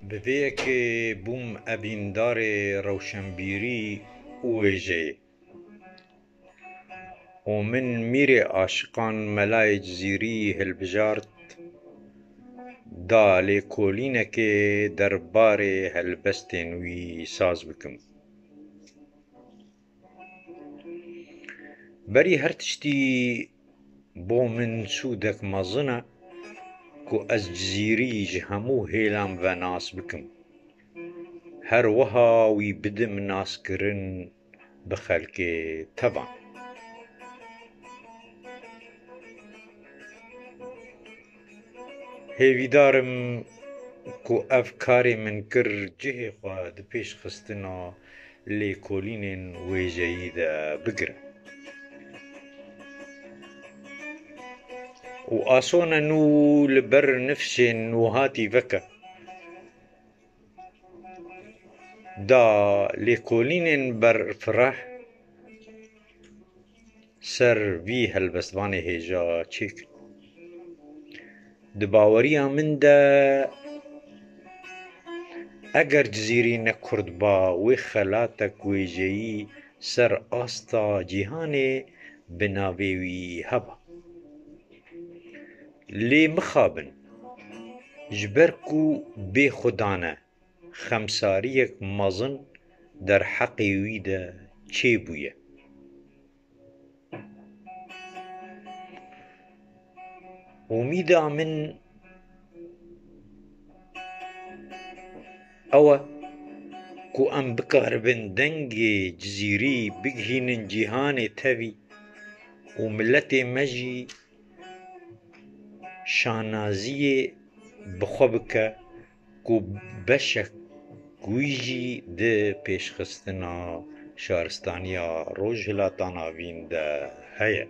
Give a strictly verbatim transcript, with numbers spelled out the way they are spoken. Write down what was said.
Bi vê yekê bûm ebîndarê rewşenbîrî û wêjeyê. Û min mîrê aşiqan Melayê Cizîrî hilbijart, da lêkolînekê derbarê helbestên wî saz bikim. Berî her tiştî bo min sûdek mezin e ku ez Cizîrî ji hemû hêlan ve nas bikim. Her wiha wî bidim naskirin bi xelkê tevan. Hêvîdar im ku ev karê min kir cihê xwe di pêşxistina lêkolînên wêjeyî de bigire. Û asone nû li ber nifşên nûhatî veke. Da lêkolînên berfireh ser vî helbestvanê hêja çêkin. Di baweriya min de eger Cizîrî ne Kurd ba, wê xelatek wêjeyî ser asta cîhanê bi navê wî heba. Lê mixabin, ji ber ku bê Xudan e, xemsariyek mezin derheqê wî de çêbûye. Umîda min ew e ku em bikaribin dengê Cizîrî bigihînin cîhanê tevî û miletê me jî şanaziyê bi xwe bike ku beşek wî jî di pêşxistina şaristaniya Rojhilata Navîn de heye.